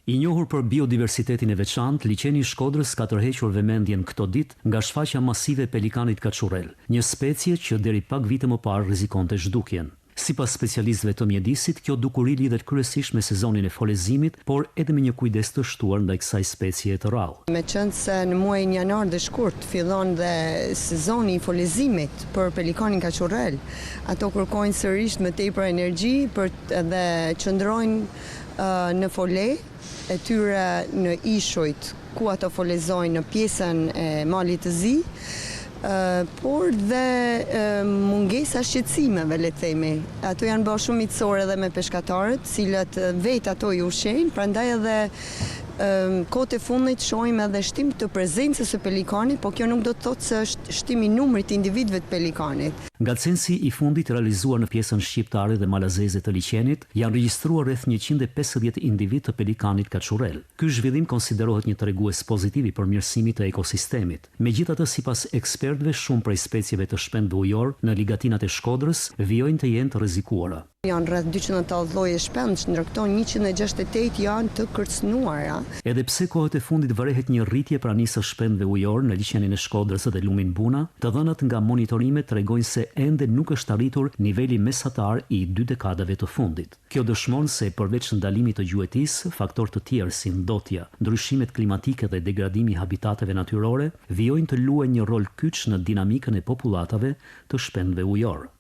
I njohur për biodiversitetin e veçantë, liqeni i Shkodrës ka tërhequr vëmendjen këto ditë nga shfaqja masive e pelikanit kaçurrel, një specie që deri pak vite më parë rrezikonte zhdukjen. Sipas specialistëve të mjedisit, kjo dukuri lidhet kryesisht me sezonin e folezimit, por edhe me një kujdes të shtuar ndaj kësaj specie të rrallë. Meqenëse në muajin janar dhe shkurt fillon dhe sezoni i folezimit për pelikanin kaçurrel, ato kërkojnë sërish më tepër energji për dhe qëndrojnë në fole e tyre në ishujt ku ato folezojnë në pjesën e Malit të Zi, por dhe mungesa e shqetësimeve, le të themi. Ato janë bërë shumë miqësore edhe me peshkatarët, të cilët vetë ato i ushqejnë, prandaj edhe kohët e fundit shohim edhe shtim të prezencës së pelikanit, por kjo nuk do të thotë se është shtim i numrit të individëve të pelikanit. Nga censi i fundit i realizuar në pjesën shqiptare dhe malazeze të liqenit, janë regjistruar rreth 150 individë të pelikanit kaçurrel. Ky zhvillim konsiderohet një tregues pozitiv i përmirësimit të ekosistemit. Megjithatë, sipas ekspertëve, shumë prej specieve të shpendëve ujorë në ligatinat e Shkodrës vijojnë të jenë të rrezikuara. Janë rreth 280 lloje shpendësh, ndër këto 168 janë të kërcënuara. Edhe pse kohët e fundit vërehet një rritje e pranisë së shpendëve ujorë në liqenin e Shkodrës dhe lumin Buna, të dhënat nga monitorimet tregojnë se ende nuk është arritur niveli mesatar i dy dekadave të fundit. Kjo dëshmon se përveç ndalimit të gjuetisë, faktorë të tjerë si ndotja, ndryshimet klimatike dhe degradimi i habitateve natyrore vijojnë të luajnë një rol kyç në dinamikën e popullatave të shpendëve ujorë.